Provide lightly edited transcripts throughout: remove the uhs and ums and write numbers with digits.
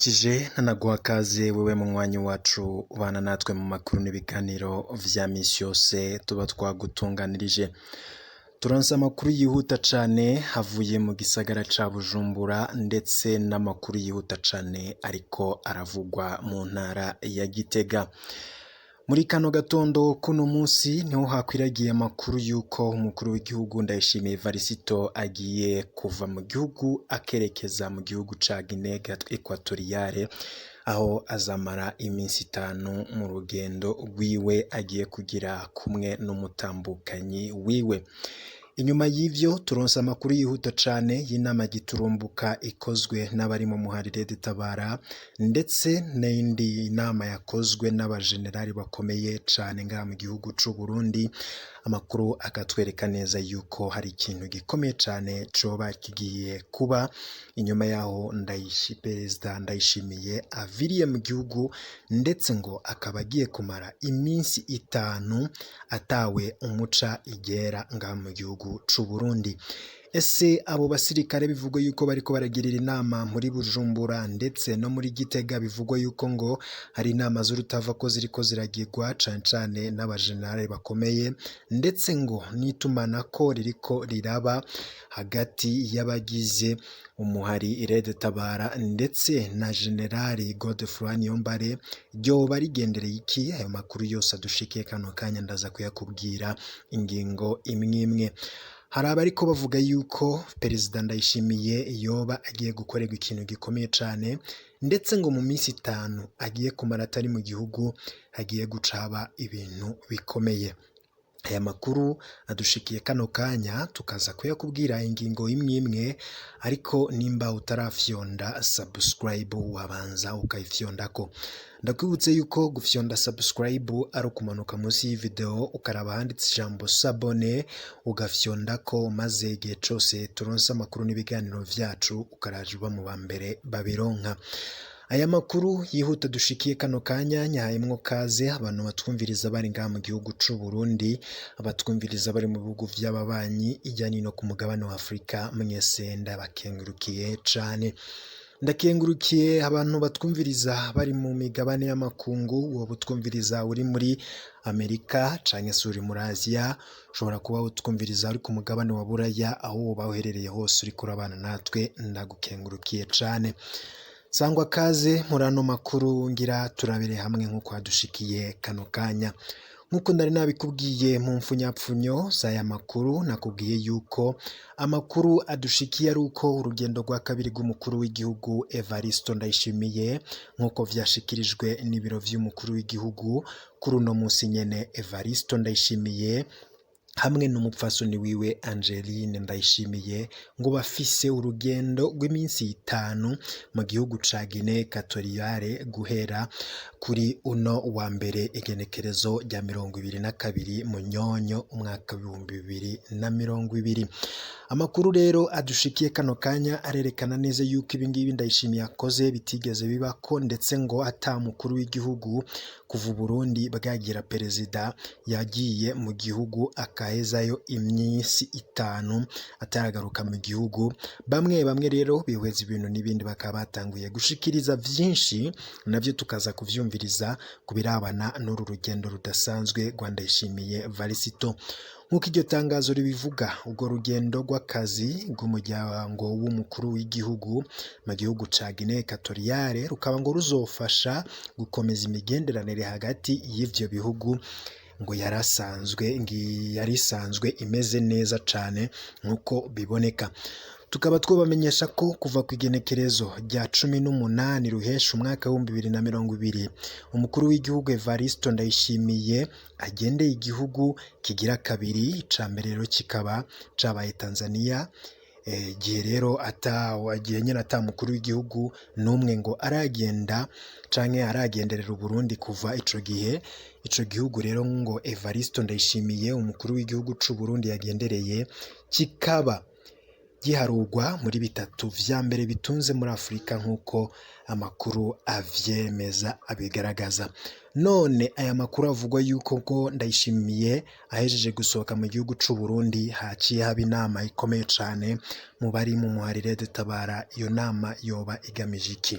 Ndakuramukije ntanaguha kaze wewe munywanyi wacu ubana natwe mu makuru n'ibiganiro vya misi yose tuba twagutunganirije. Turonse amakuru yihuta cane avuye mu gisagara ca Bujumbura ndetse n'amakuru yihuta cane ariko aravugwa mu ntara ya Gitega. Muri kano gatondo kuno munsi niho hakwiragiye amakuru y'uko umukuru w'igihugu Ndayishimiye Varisito agiye kuva mu gihugu akerekeza mu gihugu ca Guinea Equatoriale, aho azamara iminsi 5 mu rugendo rwiwe agiye kugira kumwe n'umutambukanyi wiwe. Inyuma y'ivyo turonse amakuru yihuta cane y'inama giturumbuka ikozwe n'abari mu muharire Tabara, ndetse n'indi nama yakozwe n'abajenerali bakomeye cane ngaha mu gihugu c'u Burundi. Amakuru akatwereka neza yuko hari ikintu gikomeye cane coba kigiye kuba inyuma yaho Perezida Ndayishimiye aviriye mu gihugu, ndetse ngo akaba agiye kumara iminsi 5 atawe umuca igera ngaha mu gihugu c'u Burundi. Ese abo basirikare bivugwa yuko bariko baragirira inama muri Bujumbura ndetse no muri Gitega, bivugwa yuko ngo hari inama z'urutava ko ziriko ziragirwa cane cane n'abajenerali bakomeye, ndetse ngo n'itumanako ririko riraba hagati y'abagize umuhari Red Tabara ndetse na Generali Godefroid Niyombare, ryoba rigendereye iki? Ayo makuru yose adushikiye kano kanya ndaza kuyakubwira ingingo imwe imwe. Hari abariko bavuga yuko Perezida Ndayishimiye yoba agiye gukorerwa ikintu gikomeye cane, ndetse ngo mu minsi 5 agiye kumara atari mu gihugu hagiye guca haba ibintu bikomeye. Aya makuru adushikiye kano kanya tukaza kuyakubwira ingingo imwe imwe, ariko nimba utarafyonda subscribe wabanza ukayifyondako. Ndakwibutse yuko gufyonda subscribe ari ukumanuka munsi y'ivideo ukaraba ahanditse ijambo sabone ugafyondako, maze igihe cose turonse amakuru n'ibiganiro vyacu ukaraja uba mu ba mbere babironka. Aya makuru yihuta dushikiye kano kanya nyahayemwo kaze abantu batwumviriza bari ngaha mu gihugu c'u Burundi, abatwumviriza bari mu bihugu vy'ababanyi irya nino ku mugabane wa Afrika, mwese ndabakengurukiye cane. Ndakengurukiye abantu batwumviriza bari mu migabane y'amakungu, woba utwumviriza uri muri Amerika canke se uri muri Aziya, ushobora kuba utwumviriza uri ku mugabane wa Buraya, aho woba uherereye hose uriko urabana natwe ndagukengurukiye cane. Sangwa kaze muri ano makuru ngira turabire hamwe nk'uko hadushikiye kano kanya. Nk'uko nari nabikubwiye mu mfunyapfunyo z'aya makuru, nakubwiye yuko amakuru adushikiye ari uko urugendo rwa kabiri rw'umukuru w'igihugu Evaristo Ndayishimiye, nk'uko vyashikirijwe n'ibiro vy'umukuru w'igihugu kuri uno musi nyene, Evaristo Ndayishimiye hamwe n'umupfasoni wiwe Angeline Ndayishimiye ngo bafise urugendo rw'iminsi 5 mu gihugu ca Guinea Equatoriale guhera kuri uno wa mbere igenekerezo rya 22 Munyonyo umwaka 2020. Amakuru rero adushikiye kano kanya arerekana neza yuko ibingibi Ndayishimiye akoze bitigeze bibako, ndetse ngo ata mukuru w'igihugu kuva Burundi bwagira perezida yagiye mu gihugu akahezayo iminsi 5 ataragaruka mu gihugu. Bamwe bamwe rero bihweza ibintu n'ibindi bakaba batanguye gushikiriza vyinshi, navyo tukaza kuvyumviriza kubirabana n'uru rugendo rudasanzwe rwa Ndayishimiye Varisito. Nk'uko iryo tangazo ribivuga, urwo rugendo rw'akazi rw'umuryango w'umukuru w'igihugu mu gihugu ca Guinea Equatoriale rukaba ngo ruzofasha gukomeza imigenderanire hagati y'ivyo bihugu, ngo yari isanzwe imeze neza cane nk'uko biboneka. Tukaba twobamenyesha ko kuva ku igenekerezo rya 18 Ruhesha umwaka 2020 umukuru w'igihugu Evaristo Ndayishimiye agendeye igihugu kigira kabiri, ica mbere rero kikaba cabaye Tanzania. Igihe rero igihe nyene ata mukuru w'igihugu n'umwe ngo aragenda canke aragenderera Uburundi kuva ico gihe. Ico gihugu rero ngo Evaristo Ndayishimiye umukuru w'igihugu c'u Burundi yagendereye kikaba giharurwa muri bitatu vya mbere bitunze muri Afrika nk'uko amakuru avyemeza abigaragaza. None aya makuru avugwa yuko ngo Ndayishimiye ahejeje gusohoka mu gihugu c'u Burundi haciye haba inama ikomeye cane mu bari mu muharire Tabara, iyo nama yoba igamije iki?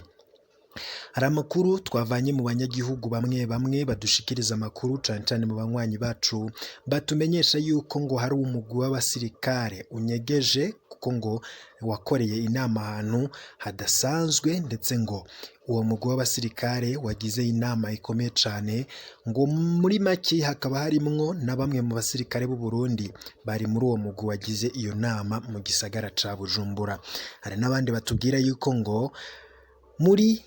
Hari amakuru twavanye mu banyagihugu bamwe bamwe badushikiriza amakuru cane cane mu banywanyi bacu, batumenyesha yuko ngo hari umugwi w'abasirikare unyegeje, kuko ngo wakoreye inama ahantu hadasanzwe, ndetse ngo uwo mugwi w'abasirikare wagize inama ikomeye cane, ngo muri make hakaba harimwo na bamwe mu basirikare b'u Burundi bari muri uwo mugwi wagize iyo nama mu gisagara ca Bujumbura. Hari n'abandi batubwira yuko ngo muri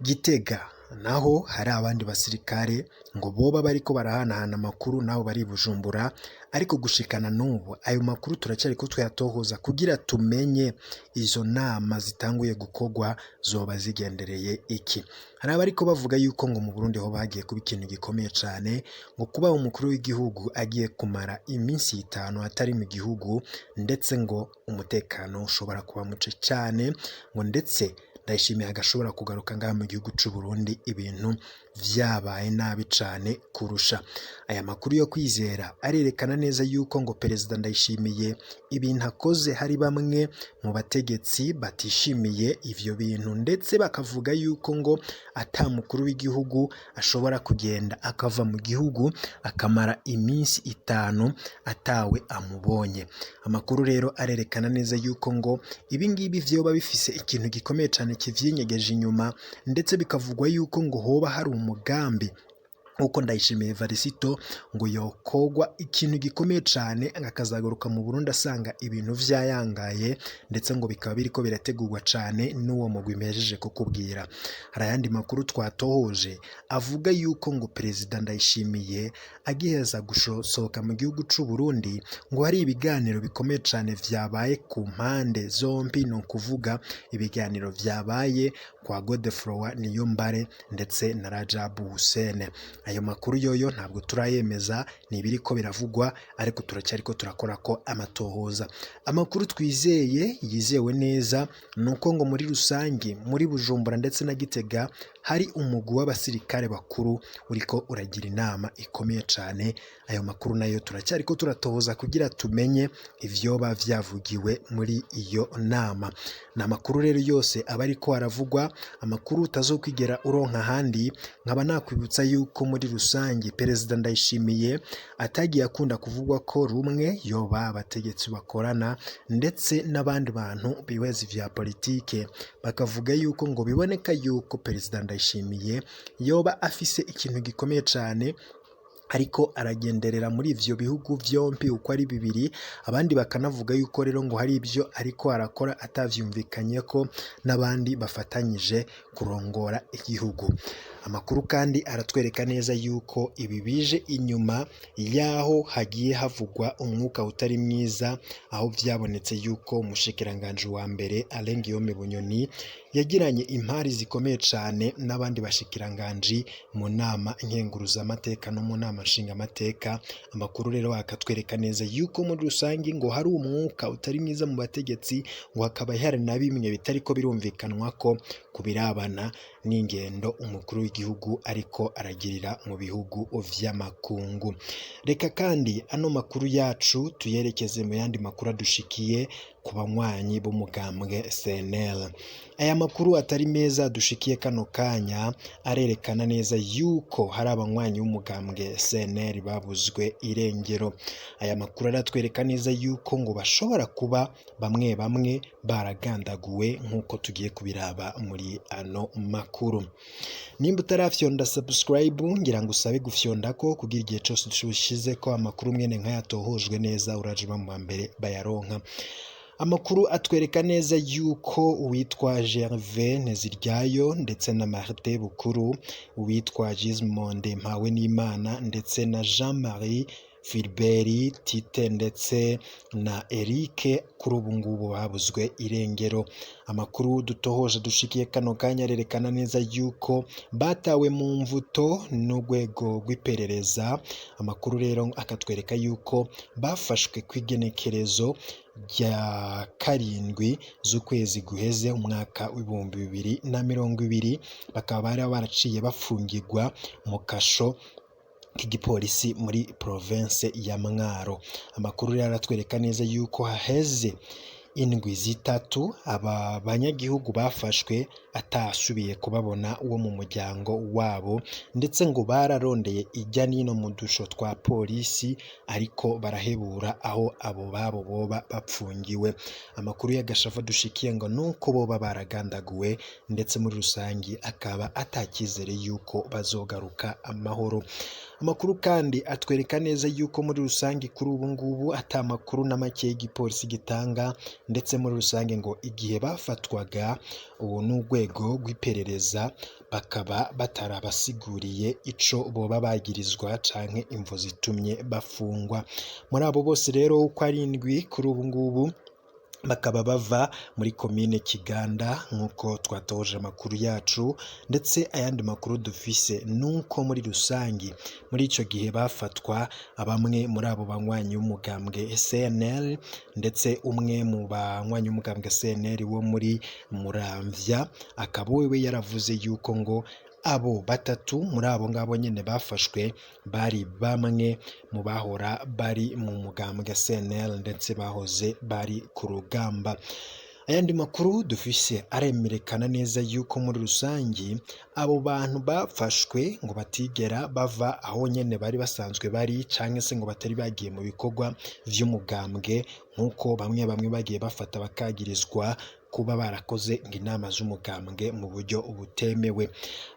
Gitega naho hari abandi basirikare ngo boba bariko barahanahana amakuru nabo bari i Bujumbura, ariko gushikana n'ubu ayo makuru turacariko tuyatohoza kugira tumenye izo nama zitanguye gukorwa zoba zigendereye iki. Hari abariko bavuga yuko ngo mu Burundi hoba hagiye kuba ikintu gikomeye cane, ngo kuba umukuru w'igihugu agiye kumara iminsi 5 atari mu gihugu, ndetse ngo umutekano ushobora kuba muke cane, ngo ndetse Ndayishimiye agashobora kugaruka ngaha mu gihugu c'u Burundi ibintu vyabaye nabi cane kurusha. Aya makuru yo kwizera arerekana neza yuko ngo Perezida Ndayishimiye ibintu akoze hari bamwe mu bategetsi batishimiye ivyo bintu, ndetse bakavuga yuko ngo ata mukuru w'igihugu ashobora kugenda akava mu gihugu akamara iminsi 5 atawe amubonye. Amakuru rero arerekana neza yuko ngo ibi ngibi vyoba bifise ikintu gikomeye cane kivyinyegeje inyuma, ndetse bikavugwa yuko ngo hoba hari umugambi nkuko Ndayishimiye Varisito ngo yokogwa ikintu gikomeye cane akazagaruka mu Burundi asanga ibintu vyayangaye, ndetse ngo bikaba biriko birategurwa cane n'uwo mugwi mpejeje kukubwira. Hari ayandi makuru twatohoje avuga yuko ngo Perezida Ndayishimiye agiheza gusohoka mu gihugu c'u Burundi ngo hari ibiganiro bikomeye cane vyabaye ku mpande zombi, ni ukuvuga ibiganiro vyabaye kwa Godefroid Niyombare ndetse na Rajabu Hussein. Ayo makuru yoyo ntabwo turayemeza, ni ibiriko biravugwa, ariko turacyariko turakora ko amatohoza. Amakuru twizeye yizewe neza nuko ngo muri rusange muri Bujumbura ndetse na Gitega hari umugwi w'abasirikare bakuru uriko uragira inama ikomeye cane. Ayo makuru nayo turacyariko turatohoza kugira tumenye ivyoba vyavugiwe muri iyo nama. Ni amakuru rero yose aba ariko aravugwa, amakuru utazokwigera uronka ahandi. Nkaba nakwibutsa yuko muri rusange Perezida Ndayishimiye atagiye akunda kuvugwa ko rumwe yoba abategetsi bakorana ndetse n'abandi bantu bihweza ivya politike, bakavuga yuko ngo biboneka yuko Perezida Ndayishimiye yoba afise ikintu gikomeye cane ariko aragenderera muri ivyo bihugu vyompi uko ari bibiri. Abandi bakanavuga yuko rero ngo hari ivyo ariko arakora atavyumvikanye ko n'abandi bafatanyije kurongora igihugu. Amakuru kandi aratwereka neza yuko ibi bije inyuma yaho hagiye havugwa umwuka utari mwiza, aho vyabonetse yuko umushikiranganji wa mbere Alain Guillaume Bunyoni yagiranye impari zikomeye cane n'abandi bashikiranganji mu nama nkenguruzamateka no mu nama nshingamateka. Amakuru rero akatwereka neza yuko muri rusange ngo hari umwuka utari mwiza mu bategetsi, ngo hakaba hari na bimwe bitariko birumvikanwa ko kubirabana n'ingendo umukuru w'igihugu ariko aragirira mu bihugu vy'amakungu. Reka kandi ano makuru yacu tuyerekeze mu yandi makuru adushikiye ku banywanyi b'umugambwe CNL. Aya makuru atari meza dushikiye kano kanya arerekana neza yuko hari abanywanyi b'umugambwe CNL babuzwe irengero. Aya makuru aratwereka neza yuko ngo bashobora kuba bamwe bamwe baragandaguwe nk'uko tugiye kubiraba muri ano makuru. Nimba utarafyonda subscribe, ngira ngo usabe gufyonda ko kugira igihe cose dushize ko amakuru mwene nk'ayatohojwe neza uraje uba mu mbere bayaronka. Amakuru atwereka neza yuko uwitwa Gervais Nteziryayo ndetse na Martin Bukuru, uwitwa Gismonde Mpawenimana ndetse na Jean-Marie Philbert Tite ndetse na Eric kuri ubu ngubu babuzwe irengero. Amakuru dutohoje dushikiye kano kanya arerekana neza yuko batawe mu mvuto n'urwego rw'iperereza. Amakuru rero akatwereka yuko bafashwe kw'igenekerezo rya 7 z'ukwezi guheze umwaka w'2020, bakaba bari baraciye bafungirwa mu kasho k'igipolisi muri province ya Mwaro. Amakuru rero aratwereka neza yuko haheze indwi 3 aba banyagihugu bafashwe atasubiye kubabona wo mu muryango wabo, ndetse ngo bararondeye ijya n'ino mu dusho twa polisi ariko barahebura aho abo babo boba bapfungiwe. Amakuru y'agashavu dushikiye ngo nuko boba baragandaguwe, ndetse muri rusangi akaba atakizere yuko bazogaruka amahoro. Amakuru kandi atwereka neza yuko muri rusangi kuri ubu ngubu ata makuru na make y'igipolisi gitanga, ndetse muri rusange ngo igihe bafatwaga ubu n'urwego rw'iperereza bakaba batarabasiguriye ico boba bagirizwa canke imvo zitumye bafungwa. Muri abo bose rero uko ari indwi kuri ubu ngubu bakaba bava muri komine Kiganda nk'uko twatoje amakuru yacu, ndetse ayandi makuru dufise nuko muri rusangi muri ico gihe bafatwa bamwe muri abo banywanyi b'umugambwe CNL, ndetse umwe mu banywanyi b'umugambwe CNL wo muri Muramvya akaba wewe yaravuze yuko ngo abo batatu muri abo ngabo nyene bafashwe bari bamwe mu bahora bari mu mugambwe CNL ndetse bahoze bari ku rugamba. Ayandi makuru dufise aremerekana neza yuko muri rusangi abo bantu bafashwe ngo batigera bava aho nyene bari basanzwe bari, canke se ngo batari bagiye mu bikorwa vy'umugambwe nk'uko bamwe bamwe bagiye bafata bakagirizwa kuba barakoze inama z'umugambwe mu buryo butemewe.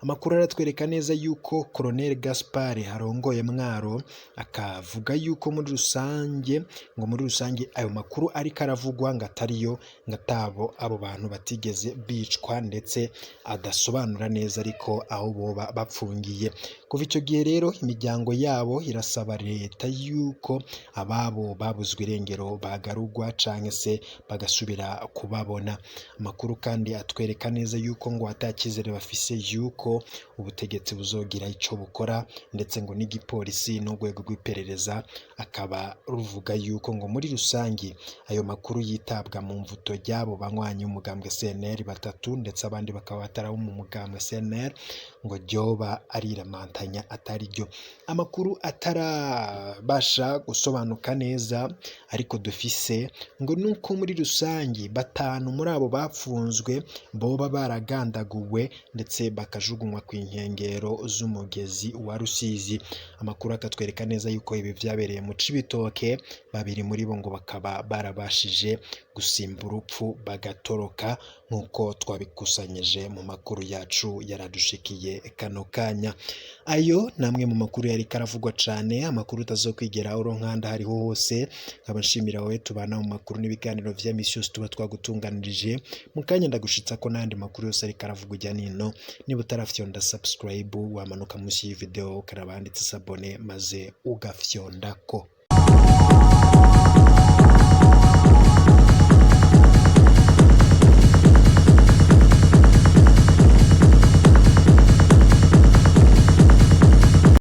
Amakuru aratwereka neza yuko Colonel Gaspard arongoye Mwaro akavuga yuko muri rusange ngo muri rusange ayo makuru ariko aravugwa ngo atariyo, ngo atabo abo bantu batigeze bicwa, ndetse adasobanura neza ariko aho boba bapfungiye. Kuva ico gihe rero imiryango yabo irasaba leta yuko ababo babuzwe irengero bagarugwa canke se bagasubira kubabona. Amakuru kandi atwereka neza yuko ngo atakizere bafise yuko ubutegetsi buzogira ico bukora, ndetse ngo n'igipolisi n'urwego rw'iperereza akaba ruvuga yuko ngo muri rusangi ayo makuru yitabwa mu mvuto ry'abo banywanyi b'umugambwe CNL batatu, ndetse abandi bakaba batarabo mu mugambwe CNL, ngo ryoba ariramantanya atari ryo. Amakuru atarabasha gusobanuka neza ariko dufise ngo nuko muri rusangi batanu muri abo bapfunzwe boba baragandaguwe ndetse bakajugunywa ku inkengero z'umugezi wa Rusizi. Amakuru akatwereka neza yuko ibi vyabereye mu Cibitoke, babiri muri bo ngo bakaba barabashije gusimba urupfu bagatoroka, nk'uko twabikusanyije mu makuru yacu yaradushikiye kano kanya. Ayo namwe mu makuru yari karavugwa cane, amakuru utazokwigera uronka hariho hose. Nkaba nshimira wowe tubana mu makuru n'ibiganiro vya misi yose tuba twagutunganirije. Mu kanya ndagushitsa ko n'andi makuru yose ariko aravugwa ijya nino. Niba utarafyonda subscribe, wamanuka munsi y'iyi video ukaraba handitse s'abonner maze ugafyondako.